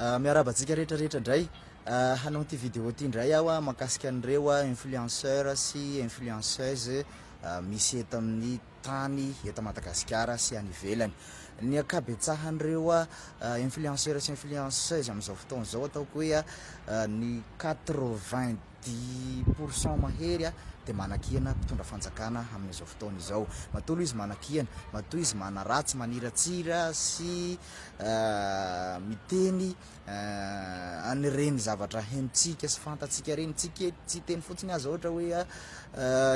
Miarahaba antsika rehetra rehetra indray. Hanao ity vidéo ity indray aho mahakasika an'ireo influenceur sy influenceuse misy eto amin'ny tany eto Madagasikara sy any ivelany. Ny ankabetsahan'ireo influenceur sy influenceuse amin'izao fotoana izao ataoko hoe ny 90% mahery dia manakihana mpitondra fanjakana amin'izao fotoana izao. Matoa aloha izy manakihana, matoa izy manaratsy, maniratsira sy miteny an'ireny zavatra henontsika sy fantatsika ireny, tsy ke- tsy hiteny fotsiny aza ohatra hoe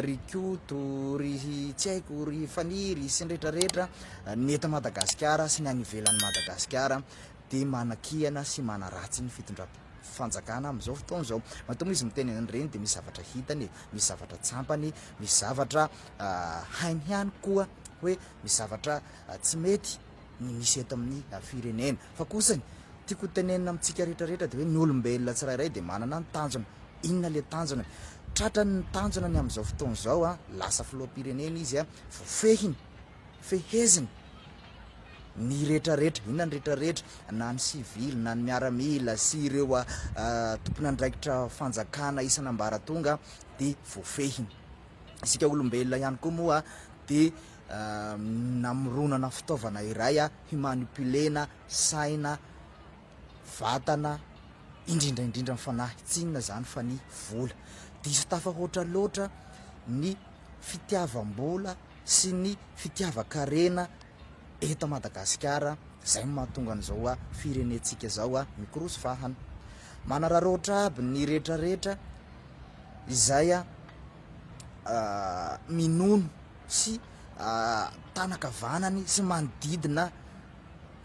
ry Koto, ry tsy haiko, ry Faniry sy ny rehetrarehetra, ny eto Madagasikara sy ny any ivelan'i Madagasikara dia manakihana sy manaratsy ny fitondram-panjakana amin'izao fotoana izao. Matoa moa izy miteny an'ireny dia misy zavatra hitany e, misy zavatra tsampany, misy zavatra hainy ihany koa hoe misy zavatra tsy mety ny misy eto amin'ny firenena. Fa kosany, tiako ho tenenina amintsika rehetra rehetra dia hoe ny olombelona tsirairay dia manana ny tanjona. Inona ilay tanjona? Tratrany ny tanjona ny amin'izao fotoana izao an, lasa filoham-pirenena izy an, voafehiny, feheziny ny rehetra rehetra. Inona ny rehetra rehetra? Na ny sivily, na ny miaramila sy ireo tompon'andraikitra fanjakana isan'ambaratonga dia voafehiny. Isika olombelona ihany koa moa dia namoronana fitaovana iray hi-manipuler-na saina, vatana, indrindra indrindra ny fanahy. Tsy inona izany fa ny vola. Diso tafahoatra loatra ny fitiavam-bola sy ny fitiavan-karena eto Madagasikara, izay no mahatonga an'izao firenentsika izao mikorosy fahana. Manararaotra aby ny rehetrarehetra izay minono sy tanan-kavanany sy manodidina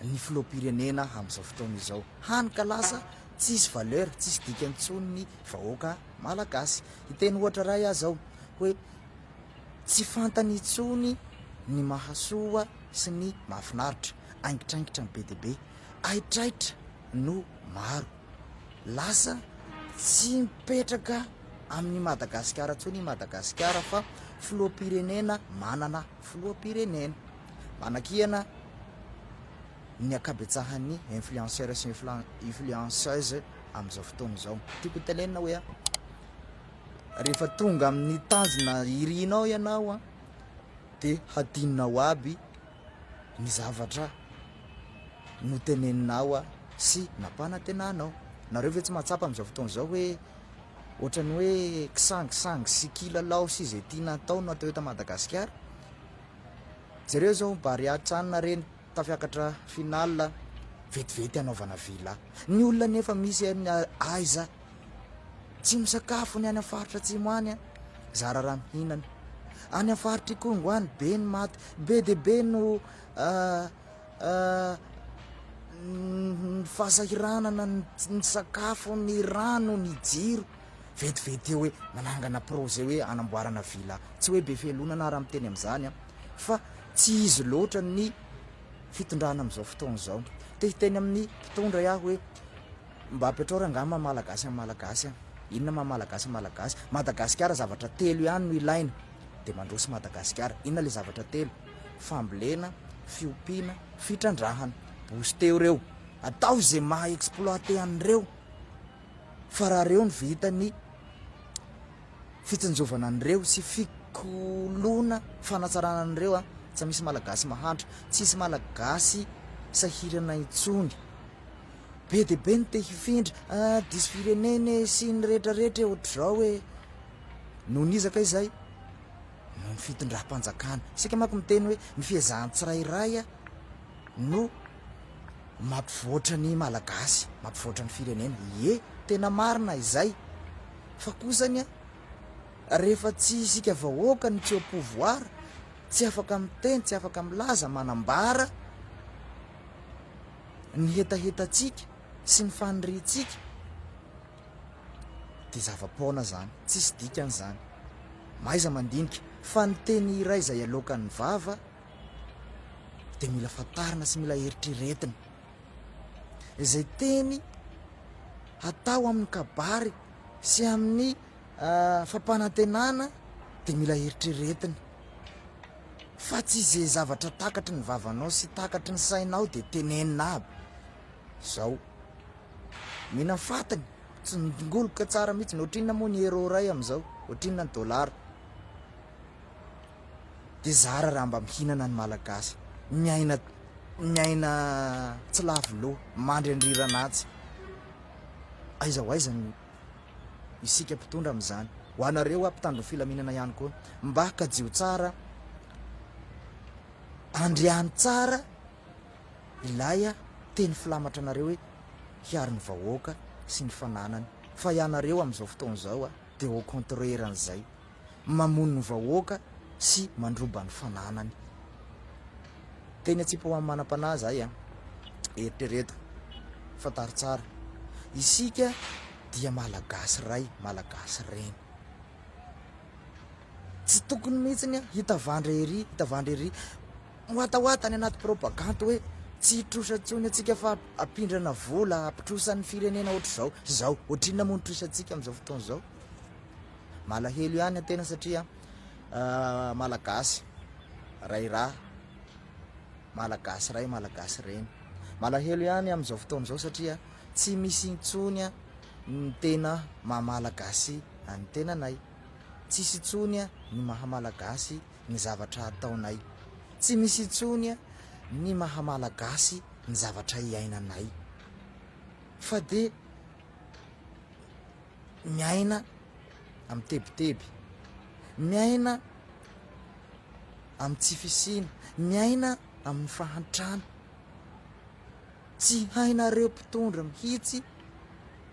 ny filoham-pirenena amin'izao fotoana izao. Hany ka lasa tsisy valeur, tsisy dikany intsony ny vahoaka malagasy. Hiteny ohatra iray aho izao hoe tsy fantany intsony ny mahasoa sy ny mahafinaritra, aingitraingitra ny be dia be, haitraitra no maro. Lasa tsy mipetraka amin'i Madagasikara intsony i Madagasikara fa filoham-pirenena manana filoham-pirenena. Manakihana ny ankabetsahan'ny influenceurs sy influenceuses amin'izao fotoana izao. Tiako ho tenenina hoe rehefa tonga amin'ny tanjona irinao ianao dia hadinonao aby ny zavatra noteneninao sy nampanantenanao. Nareo ve tsy mahatsapa amin'izao fotoana izao hoe ohatran'ny hoe kisangisangy sy kilalao sy izay tiana atao no atao eto Madagasikara? Jereo izao Barea Chan reny tafiakatra final vetivety hanaovana villa. Ny olona nefa misy any aiza tsy misakafo ny any amin'ny faritra atsimo any, zara raha mihinana. Any amin'ny faritr'Ikongo any be ny maty, be dia be no ny fahasahiranana, ny sakafo, ny rano, ny jiro. Vetivety eo hoe manangana projet hoe hanamboarana villa. Tsy hoe be fialonana aho raha miteny amin'izany an, fa tsy izy loatra ny fitondrana amin'izao fotoana izao. Te hiteny amin'ny mpitondra aho hoe mba apetrao rangahy maha malagasy ny malagasy an. Inona maha malagasy ny malagasy? Madagasikara zavatra telo ihany no ilaina dia mandroso Madagasikara. Inona ilay zavatra telo? Fambolena, fiompiana, fitrandrahana. Booster ireo. Atao izay maha exploiter an'ireo. Fa raha reo no vita ny fitsinjovana an'ireo sy fikoloana fanatsarana an'ireo a, tsy misy malagasy mahantra, tsisy malagasy sahirana intsony. Be dia be ny te hifindra, ah, diso firenena e, sy ny rehetra rehetra e, ohatr'izao e. Noho ny iza kay izay? Noho ny fitondram-panjakana. Isika manko miteny hoe ny fiezahan'ny tsirairay no mampivoatra ny Malagasy, mampivoatra ny firenena. Ie, tena marina izay. Fa kosany rehefa tsy isika vahoaka no tsy au pouvoir, tsy afaka miteny, tsy afaka milaza, manambara ny hetahetantsika sy ny faniriantsika, dia zava-poana izany, tsisy dikany izany. Mahaiza mandinika fa ny teny iray izay aloakan'ny vava dia mila fantarina sy mila eritreretina. Izay teny hatao amin'ny kabary sy amin'ny fampanantenana dia mila eritreretina fa tsy izay zavatra takatry ny vavanao sy takatry ny sainao dia tenenina aby. Zao. Mihina ny fatiny, tsingoloka tsara mihitsy. Ohatrinona moa ny euro iray amin'izao? Ohatrinona ny dollar? Dia zara raha mba mihinana ny Malagasy. Miaina miaina tsy lavo loha, mandry andriran'antsy. Aiza ho aiza ny isika mpitondra amin'izany? Ho anareo mpitandro ny filaminana ihany koa, mba kajio tsara, andriano tsara ilay teny filamatra anareo hoe hiaro ny vahoaka sy ny fananany. Fa ianareo amin'izao fotoana izao dia au contraire an'izay. Mamono ny vahoaka sy mandroba ny fananany. Teny atsipy ho an'ny manam-panahy izahay an. Eritrereto. Fantaro tsara. Isika dia Malagasy ray, Malagasy reny. Tsy tokony mihitsiny hitavandra ery, hitavandra ery. Miwatawata any anaty propagandy hoe tsy hitrosa intsony antsika fa ampindrana vola, hampitrosa ny firenena ohatr'izao sy izao. Ohatrinona moa ny trosantsika amin'izao fotoana izao? Malahelo ihany an-tena satria Malagasy ray ra, Malagasy ray, Malagasy reny. Malahelo ihany amin'izao fotoana izao satria tsy misy intsony ny tena maha Malagasy an'ny tenanay. Tsisy intsony ny maha Malagasy ny zavatra ataonay. Tsy misy intsony ny maha Malagasy ny zavatra iainanay. Fa dia miaina amin'ny tebiteby, miaina amin'ny tsy fisiana, miaina amin'ny fahantrana. Tsy hainareo mpitondra mihitsy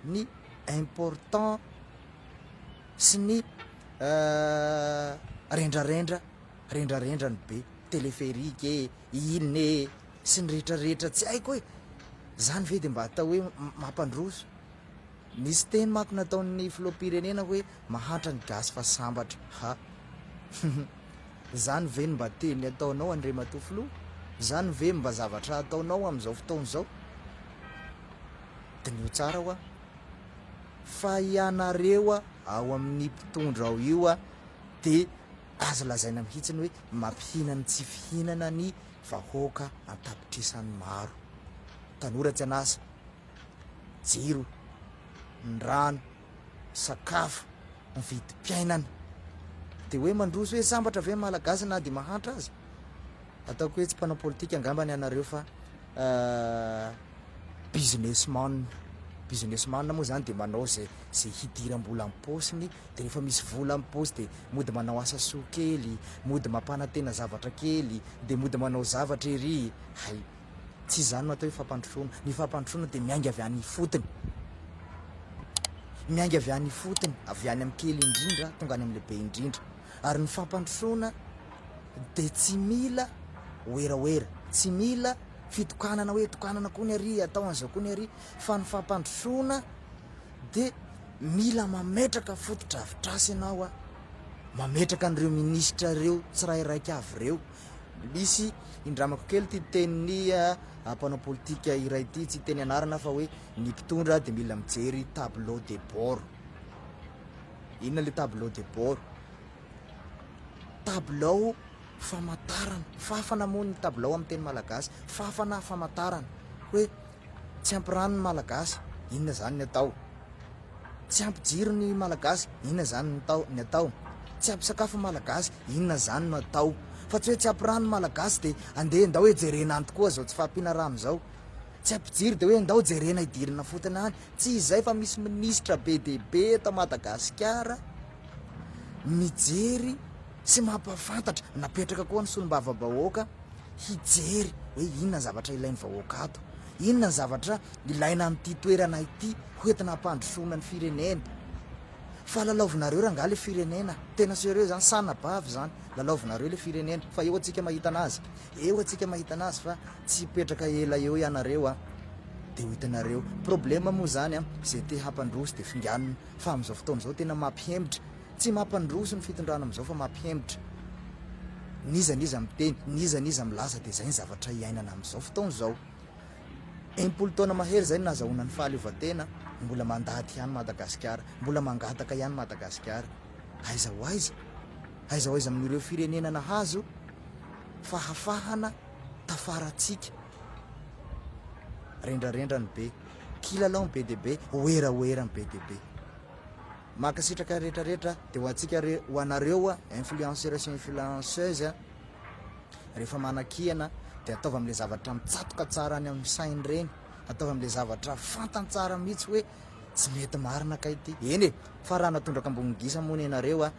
ny important sy ny rendrarendra, rendrarendrany be, téléphérique e, inona e, sy ny rehetra rehetra tsy haiko e! Zany ve de mba atao hoe mampandroso? Nisy teny manko nataon'ny filoham-pirenena hoe mahantra ny gasy fa sambatra. Ha. Zany ve no mba teny ataonao Andriamatoa Filoha? Zany ve mba zavatra ataonao amin'izao fotoana izao? Diniho tsara hoa. Fa ianareo ao amin'ny mpitondra ao io dia azo lazaina mihitsiny hoe mampihinan'ny tsy fihinana ny vahoaka an-tapitrisany maro. Tanora tsy an'asa. jiro, ny rano, sakafo, ny vidim-piainana. Dia hoe mandroso hoe sambatra ve ny Malagasy na dia mahantra aza? Ataoko hoe tsy mpanao politika angambany ianareo fa business man. Business man moa zany dia manao izay izay hidiram-bola am-paosiny, dia rehefa misy vola am-paosy dia mody manao asa soa kely, mody mampanantena zavatra kely, dia mody manao zavatra ery. Hay. Tsy izany no atao hoe fampandrosoana. Ny fampandrosoana dia miainga avy any ifotony. Miainga avy any ifotony, avy any amin'ny kely indrindra tonga any amin'ny lehibe indrindra. Ary ny fampandrosoana dia tsy mila werawera, tsy mila fitokanana hoe tokanana koa ny ary, atao an'izao koa ny ary, fa ny fampandrosoana dia mila mametraka fotodrafitrasa ianao a, mametraka an'ireo minisitra ireo tsirairaika avy ireo. Misy indramako kely ity tenin'ny mpanao politika iray ity, tsy hiteny anarana fa hoe ny mpitondra dia mila mijery tableau de bord. Inona le tableau de bord? Tabilao famantarana, fafana moa ny tabilao amin'ny teny malagasy, fafana famantarana hoe tsy ampy rano ny malagasy, inona izany ny atao? Tsy ampy jiro ny Malagasy, inona izany no tao ny atao? Tsy ampy sakafo ny Malagasy, inona izany no atao? Fa tsy hoe tsy ampy rano ny Malagasy dia andeha ndao hoe jerena any tokoa izao tsy fahampiana rano izao. Tsy ampy jiro dia hoe ndao jerena hidirina fotony any. Tsy izay fa misy minisitra be dia be eto Madagasikara mijery sy mampahafantatra, napetraka koa ny solombavambahoaka hijery hoe inona ny zavatra ilain'ny vahoaka ato, inona ny zavatra ilaina amin'ity toerana ity hoentina hampandrosoana ny firenena. Fa lalaovinareo rangahy le firenena, tena sérieux zany, sanabavy zany, lalaovinareo le firenena, fa eo antsika mahita anazy, eo antsika mahita anazy fa tsy hipetraka ela eo ianareo a, de ho hitanareo. Problème moa zany a, ze te hampandroso de finganina, fa amin'izao fotoana izao tena mampihemotra, tsy mampandroso ny fitondrana amin'izao fa mampihemotra. N'iza n'iza miteny, n'iza n'iza milaza de zay ny zavatra iainana amin'izao fotoana izao. 60 taona mahery izay no nahazahoana ny fahaleovantena, mbola mandady ihany Madagasikara, mbola mangataka ihany Madagasikara. Aiza ho aiza? Aiza ho aiza amin'ireo firenena nahazo fahafahana tafara antsika? Rendrarendrany be. Kilalao ny be dia be, hoerahoera ny be dia be. Mankasitraka rehetra rehetra dia ho antsika re, ho anareo influenceur sy influenceuse rehefa manakihana dia ataovy amin'ilay zavatra mitsatoka tsara any amin'ny sainy ireny, ataovy amin'ilay zavatra fantany tsara mihitsy hoe tsy mety marina kay ity. Eny e, fa raha natondraka ambony gisa moa ny anareo a,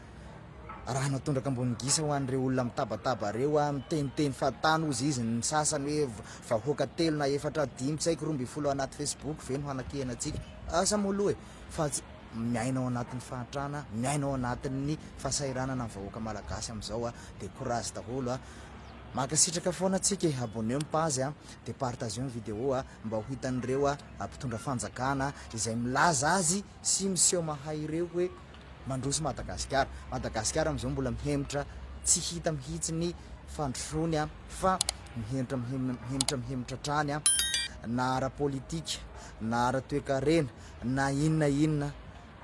raha natondraka ambony gisa ho an'ireo olona mitabataba ireo a, miteniteny fahatany hozy izy ny sasany hoe vahoaka telo na efatra dimy tsy haiko 12 anaty facebook ve no hanakihana antsika. Asa moa aloha e, fa tsy miaina ao anatin'ny fahantrana, miaina ao anatin'ny fahasahiranana ny vahoaka malagasy amin'izao a, dia courage daholo a. Mankasitraka foana antsika e, abonneo ny page a, dia partageo ny vidéo a, mba ho hitan'ireo a mpitondra fanjakana izay milaza azy sy miseho mahay ireo hoe mandroso Madagasikara. Madagasikara amin'izao mbola mihemotra tsy hita mihitsy ny fandrosoany a, fa mihemotra mihemotra mihemotra hatrany a, na ara-politika na ara-toekarena na inona inona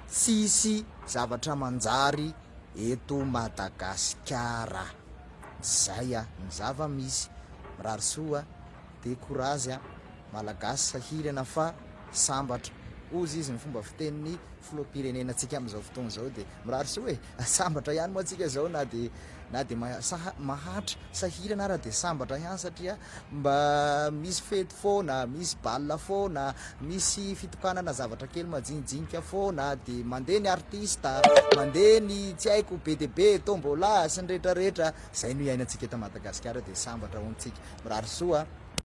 tsisy zavatra manjary eto Madagasikara. Zay a ny zava-misy. Mirary soa de courage a. Malagasy sahirana fa sambatra. Hozy izy ny fomba fitenin'ny filoham-pirenena antsika amin'izao fotoana izao dia mirary soa e! Sambatra ihany moa antsika izao na dia na dia mahantra, sahirana ara dia sambatra ihany satria mba misy fety foana, misy bal foana, misy fitokanana zavatra kely majinijinika foana dia mandeha ny artista, mandeha ny tsy haiko be dia be, tombola sy ny rehetra rehetra. Izay no iainantsika eto Madagasikara dia sambatra hono tsika. Mirary soa.